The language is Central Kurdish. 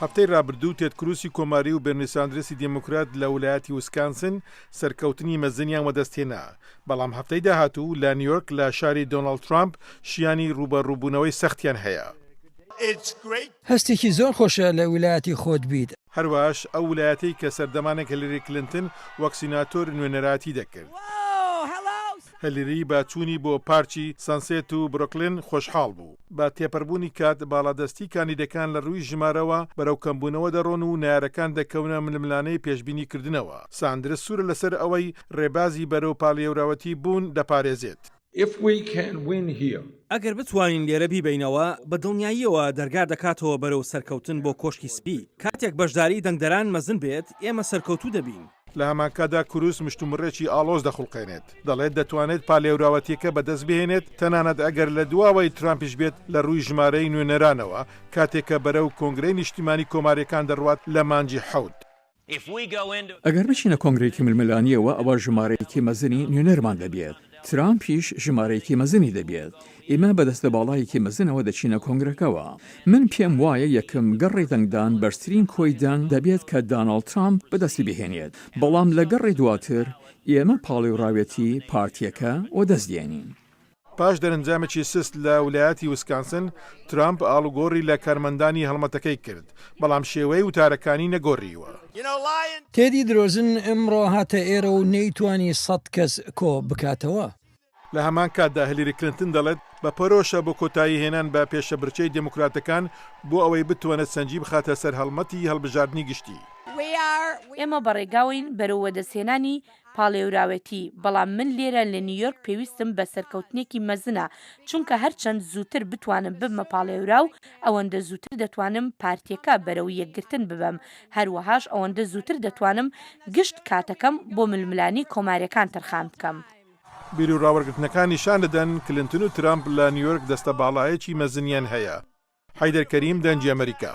هەفتەی رابردوو تێد کروسی کۆماری و بێرنی ساندرسی دێموکرات لە ولایەتی وسکانسن سەرکەوتنی مەزنیان وەدەستهێنا، بەڵام هەفتەی داهاتوو لە نیۆرک لە شاری دۆناڵد ترامپ شیانی رووبەڕووبوونەوەی سەختیان هەیە. هەستێکی زۆر خۆشە لە ویلایەتی خۆت بیت. هەروەهاش ئەو ولایەتەی کە سەردەمانێک هیلری کلنتن وەک سیناتۆر نوێنەرایەتی دەکرد. هیلری بە چوونی بۆ پارکی سەنسێت و برۆکلن خۆشحاڵ بوو. بە تێپەربوونی کات باڵادەستی کاندیدەکان لە رووی ژمارەوە بەرەو کەمبوونەوە دەڕۆن و نەیارەکان دەکەونە ململانێی پێشبینی کردنەوە. ساندرس سوورە لەسەر ئەوەی رێبازی بەرەو پاڵێوراوەتی بوون دەپارێزێت. If we can win here. ئەگەر بتوانین لێرە بیبەینەوە، بە دڵنیاییەوە دەرگا دەکاتەوە بەرەو سەرکەوتن بۆ کۆشکی سپی. کاتێک بەشداریی دەنگدەران مەزن بێت، ئێمە سەرکەوتوو دەبین. لە هەمانکاتدا کروز مشتومڕێکی ئاڵۆز دەخوڵقێنێت، دەڵێت دەتوانێت پالێوراوەتییەکە بەدەست بهێنێت تەنانەت ئەگەر لە دواوەی ترامپیش بێت لە رووی ژمارەی نوێنەرانەوە کاتێک کە بەرەو کۆنگرەی نیشتیمانی کۆمارییەکان دەڕوات لە مانگی حەوت. ئەگەر بچینە کۆنگرەیەکی ململانییەوە ئەوا ژمارەیەکی مەزنی نوێنەرمان دەبێت، ترامپیش ژمارەیەکی مەزنی دەبێت، ئیمە بە دەستەباڵایەکی مەزنەوە دەچینە کۆنگرەکەوە. من پێم وایە یەکەم گەڕی دەنگدان بەرزترین کۆی دەنگ دەبێت کە داناڵد ترامپ بەدەستی بهێنێت، بەڵام لە گەڕی دواتر ئێمە پاڵێوراوێتی پارتییەکە وەدەست دێنین. پاش دەرەنجامێکی سست لە ولایەتی وسکانسن، ترامپ ئاڵوگۆڕی لە کارمەندانی هەڵمەتەکەی کرد، بەڵام شێوەی وتارەکانی نەگۆڕیوە. تێدی درۆزن ئمڕۆ هاتە ئێرە و نەیتوانی سەت کەس کۆ بکاتەوە. لە هەمان کاتدا هیلری کلنتن دەڵێت بە پەرۆشە بۆ کۆتایی هێنان بە پێشەبرکێی دێموکراتەکان بۆ ئەوەی بتوانێت سەنجی بخاتە سەر هەڵمەتی هەڵبژاردنی گشتی. ئێمە بەڕێگاوەین بەرەو وەدەستهێنانی پاڵێوراوێتی، بەڵام من لێرە لە نیویۆرک پێویستم بە سەرکەوتنێکی مەزنە، چونکە هەرچەند زووتر بتوانم ببمە پاڵێوراو، ئەوەندە زووتر دەتوانم پارتیەکە بەرەو یەکگرتن ببەم، هەروەهاش ئەوەندە زووتر دەتوانم گشت کاتەکەم بۆ ململانێی کۆماریەکان تەرخان بکەم. بیروڕاوەرگرتنەکان نیشان دەدەن کلنتن و ترامپ لە نیویۆرک دەستەباڵایەکی مەزنیان هەیە. حەیدەر کەریم، دەنگی ئەمەریکا.